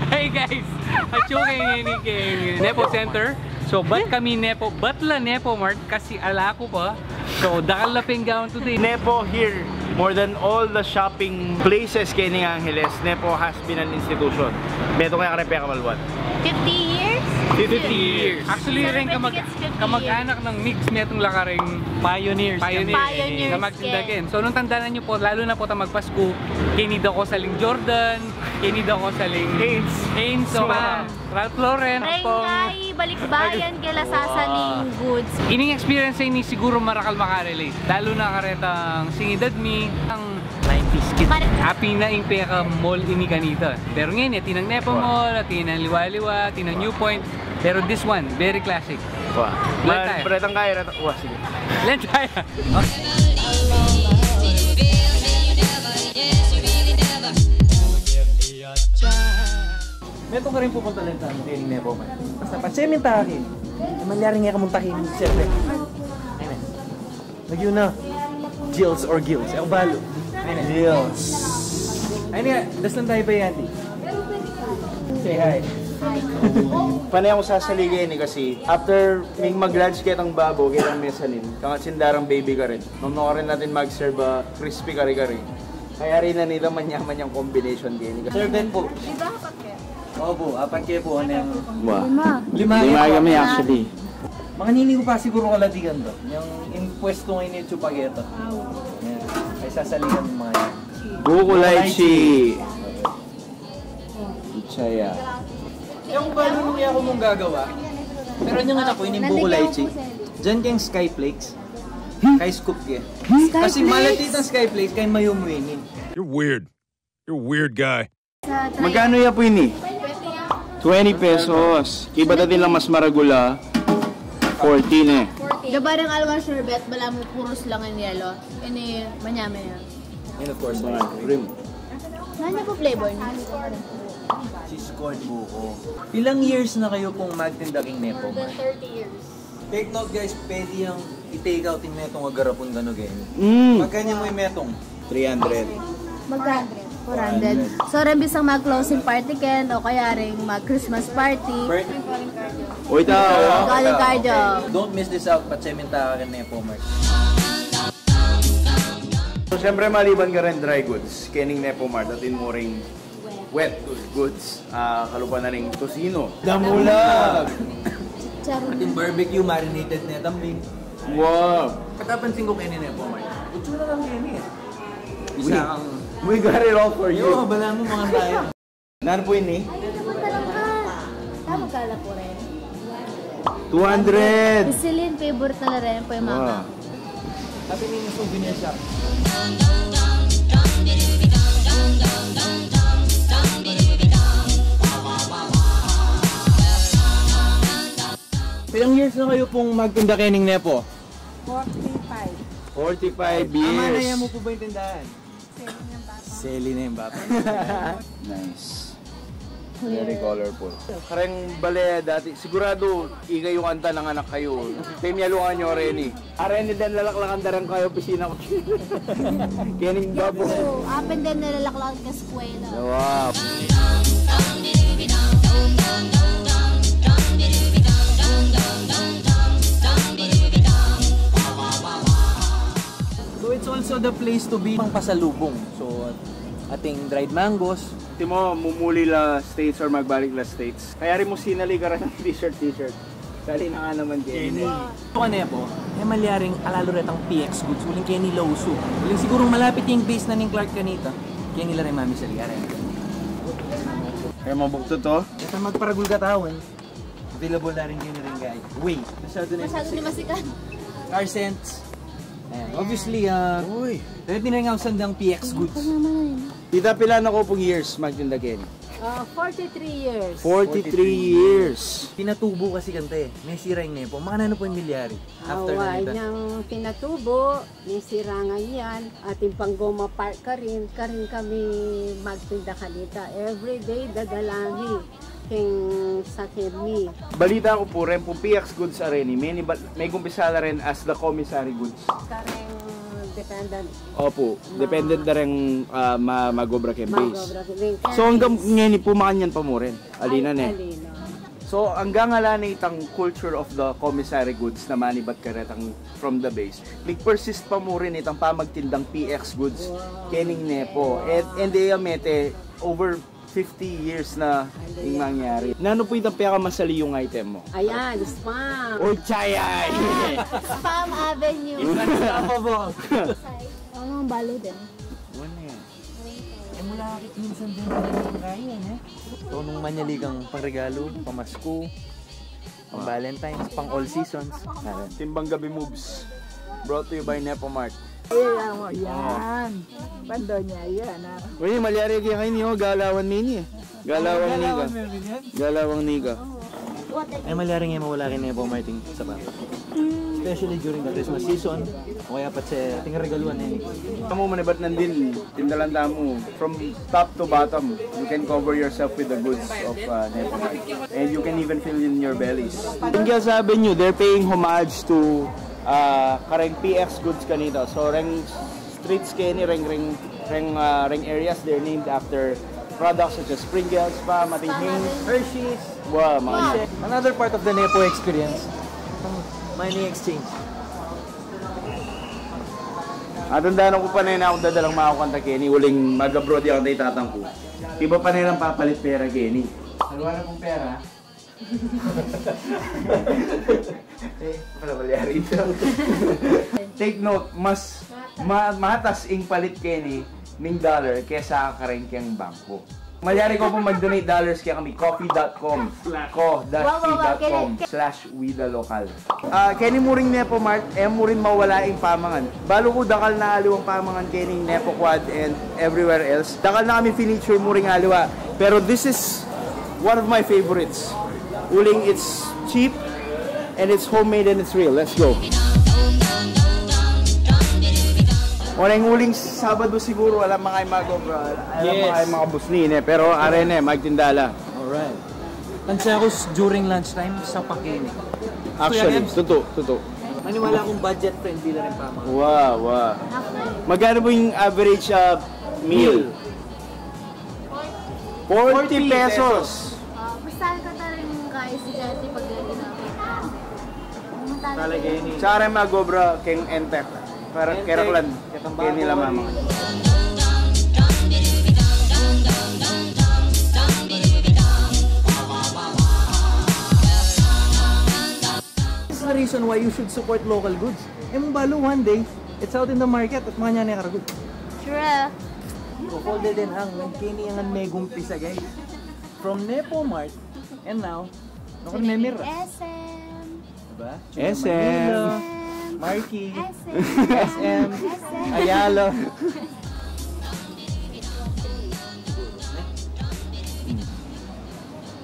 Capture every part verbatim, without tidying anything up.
Hey guys! Atyu kami ngeni keng Nepo Center. So, bat kami Nepo, bat la Nepo Mart kasi ala ku pa. So, dakal la pin gawan today. Nepo here, more than all the shopping places keni Angeles, Nepo has been an institution. Metung kaya kareng pekamaluan. Fifty years? Fifty years. Actually, reng kamag-anak nang Migs, metung la kareng pioneers. Pioneers. Pioneers. Na magtinda ken. So, nung tandanan yu pu, lalu na pu tang magPasku, keni da ko saling Jordan, keni da ko saling Hanes. Hanes, Puma, Ralph Lauren, Reng Pong. Kay balikbayan kela sasaling goods. Ining experience ini siguru marakal makarelate. Lalu na karetang singidad mi, ang nineties kid. Pare- Api na ing peka-mall ini kanita. Pero ngeni, atin nang Nepo Mall, atin nang Liwa-Liwa, atin nang New Point. Pero this one, very classic. Wah. Len tayo. Retang kaya, retang, wah, sige. Len tayo. Metung karing pupunta len tamu keni Nepo Mart. Basta patse minta keni. Malyari nge ka munta keni, siyempre. Ayun na. Lagyu na. Jills or Gills? E ku balu. Ayun na. Jills. Ayun na, dasnan tayo pa yan, di. Say hi. Pane ku sasali keni kasi after ming mag-lunch ketang babo, ketang mezzanine, kangat sindarang baby karin. Nung nung karin atin mag-serve a crispy kare-kare. Kaya rin na nila manyaman yang combination keni. Serve pu. Opu, apat ke pu, ano yung Wa. Lima. Lima. Lima kami, actually. Makanini ku pa siguru kalatikan to. Yung impuesto ngayon yung chupageta. Yan. Ay sasalikan ng mga yan. Buko lychee. Ichaya. Yung balu nung yaku mung gagawa. Pero yung anak ko, ini buko lychee. Diyan keng Skyflakes. Kay scoop ke. Kasi malati ang Skyflakes, kay mayumu ini. You're weird. You're a weird guy. Magkano ya pu ini? Twenty pesos. Kibata din lang mas maragula. Fourteen e. Diba reng alwan sherbet, balamu purus lang in yelo. Ini manya-manya. And of course, ice cream. Nanu pu flavor niya? Cheese corn buko. Ilang years na kayo pong magtinda keng Nepo Mart? More than thirty years. Take note, guys, pwede yang i-take out ing metung a garapun kanu keni. Mm. Magkano mu ing metung? Three hundred. Magka? Four hundred. So, reng bisang mag-closing party ken, o kaya reng mag-Christmas party. Birth- Uy, tao. Galing cardio. Don't miss this out, patse minta keng Nepo Mart. So, siyempre, maliban kareng dry goods, kening Nepo Mart, atin mu ring wet goods, ah, kalupa na ring tocino. Damulag! Chicharon. Atin barbecue, marinated na tambing. Wow! Pagkapansin ku keni Nepo Mart, itsura lang keni e. Isa ang we got it all for you. Yo, balamu mga tayo. Nanu pu ini? Tama ka la pu rin. Two hundred! Isilin, favorite na la rin pu yung mga. Wow. Atin ini souvenir shop. Ilang years na kayo pung magtinda kening Nepo? Forty-five. Forty-five years. Tama na yan mu pu ba yung tindahan? Selly na yung bapa. Nice. Very colorful. Kareng bale dati, sigurado ika yung kanta ng anak kayo. Temi alungan nyo, Reni. A Reni, den lalaklakan da rin kayo opisina ku. Kening babo. So, apen den nilalaklakan ka eskwela. Wow. So it's also the place to be pang pasalubung. So ating dried mangoes. Timo, mumuli la States or magbalik la States. Kaya rin mu sinali ka rin ng t-shirt, t-shirt. Sali na nga naman, Jenny. Ito ka, Nepo, e malyaring alalu retang P X goods, uling keni la usu. Uling sigurung malapit ing base na ning Clark kanita. Keni la rin mamisali, a Reni. Kaya mabukto to? Ito magparagul katawan. Available na rin keni ring guy. Wait, masyado na. Masyado na masikan. Car scents. Ayan. Obviously, ah, uy, ready na rin ako sandang P X goods. Ita, pila na ko pung years magtinda keni? Ah, forty-three years. Forty-three years. Pinatubo kasi kanta e. May sira ing Nepo. Mga nanu pu ing milyari after na nita? Niyang pinatubo, may sira ngan yan. Atin pang Goma Park karin, karin kami magtinda kanita. Everyday dadala mi keng sakyan mi. Balita ku pu, ren pung P X goods a Reni, may, may gumpisa la ren as the commissary goods. Kareng Dependent. Opo, dependent na rin, ah, ma-, mag-obra keng base. Mag-obra keng base. So, anggang ngeni pu makanyan pa mu rin. Alina ne. Alina. So, anggang ala ne itang culture of the commissary goods na manibat karetang from the base, mig-persist pa mu rin itang pamagtindang P X goods kening Nepo. And, and e ya mete over fifty years na ing mangyari. Nanu pu itang pekamasali yung item mu? Ayan, spam. Oy, chay ay! Spam Avenue. Unfavorable. Ano ang balo din? Wala yan. E mu la akit minsan din sa ganyan kaya, eh. Tonung manyali kang pangregalo, pamasko, pang Valentine's, pang all seasons. Timbang Gabi Moves. Brought to you by Nepo Mart. Ayan, ayan. Pandonya, ayan, ah. Uy, malyari kaya kayo niyo, galawan mini eh. Galawang nika. Galawang nika. E malyari nge mawala keni, Nepo Mart, ing sabang. Especially during the Christmas season, o kaya pa sa ating regaluan, eh. Amu manibat nandin, tindalan tamu, from top to bottom, you can cover yourself with the goods of, uh, Nepo Mart. And you can even fill in your bellies. Ing sabi nyo, they're paying homage to, uh, kareng P X goods kanita. So, reng streets keni, reng, reng, reng, uh, reng areas, they're named after products such as Pringles, Spam, Ating Hing, Hershey's. Wow, mga another part of the Nepo experience, money exchange. Atin, dana ku pa ne na akung dadalang makukanta keni, uling mag-abroad ya kanta i tatang ku. Iba pa ne lang papalit pera keni. Dalawa na pung pera. Eh, pala malyari ito. Take note, mas ma-, matas ing palit keni ning dollar kesa kareng keng bangko. Malyari ko pung mag-donate dollars kaya kami, coffee dot com, co dash fi dot com slash We The Local. Ah, keni mu ring Nepo Mart, e mu rin mawala ing pamangan. Balu ku dakal na aliwang pamangan keni, Nepo Quad and everywhere else. Dakal na kami finiture mu ring aliwa. Pero this is one of my favorites. Uling it's cheap and it's homemade and it's real. Let's go. Uling, uling Sabado siguro, ala makay mag-obra, ala makay makabusni, eh. Pero are ne, magtinda la. Alright. Tansya ku s-, during lunchtime, sa pakeni. Actually, tutu, tutu. Maniwala kung budget friendly la rin pamangan. Wow, wow. Magkano po yung average, ah, meal? Forty pesos. Ah, basta ka talagang kaya si Jesse pag ginagawa. Talaga yun eh. Tsaka rin mag-obra keng Entec. Para keraklan. Kaya nila mama. This is the reason why you should support local goods. E mu balu, one day, it's out in the market at makanyan ne karagul. Sure. Kukulde din ang nagkini ang megumpisa, guys. From Nepo Mart, and now, no, Mira. S M. Diba? S M. Manila, Marquee, S M. S M, S M. Ayala.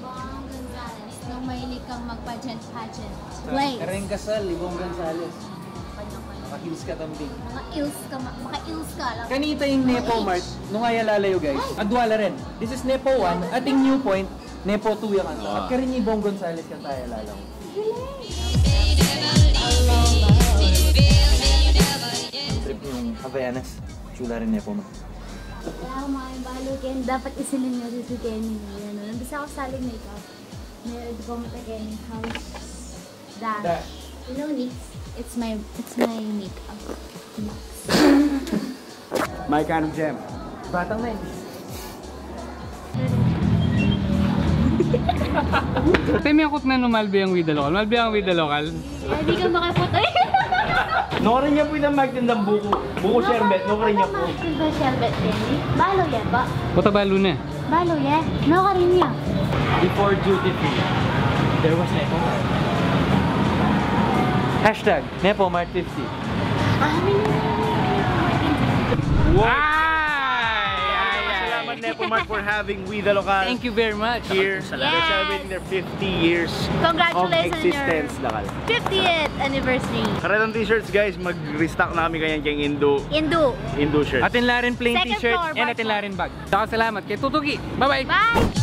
Bong Gonzales, nung mahilig kang magpa-pageant-pageant. Wait. Kareng kasal, Ibong Gonzales. Maka-heels ka tambing. Maka-heels ka, ma-, maka-heels ka lang. Kanita ing Nepo Mart, nung ayalala yu, guys. Ay! Adwa la rin. This is Nepo one, ating New Point, Nepo two yang ano. At karin i Bong Gonzales kanta ayalala ku. Ang trip yung Avellanes, tsula rin Nepo Mart. Kaya mga balu ken, dapat isilin nyo rin si Kenny. Yan, no? Nandun sa ako saling makeup. Meron ko mata Kenny house. Dash. Dash. You know, Nix? It's my, it's my makeup. Nix. My kind of gem. Batang nineties. Te, miyakut na no, malbe yang We The Local. Malbe yang We The Local. Hindi ka makaputay. Nukarin ya pu itang magtindang buko. Buko sherbet, nukarin ya pu. Buko sherbet din. Balu ya pa. Puta, balu na. Balu ya. Nukarin ya. Before duty free, there was Nepo Mart. Hashtag Nepo Mart fifty. Wow! Ay, ay, ay. Salamat, Nepo Mart, for having We The Local. Thank you very much. Here. Yes. They're celebrating their fifty years of existence, Congratulations on your Dakal. Fiftieth anniversary. Karetang t-shirts, guys, mag-restock na kami kanyan keng Indu. Indu. Indu shirts. Atin la rin plain Second t-shirt floor, and atin la rin bag. Dakal salamat kay Tutuki. Bye-bye. Bye.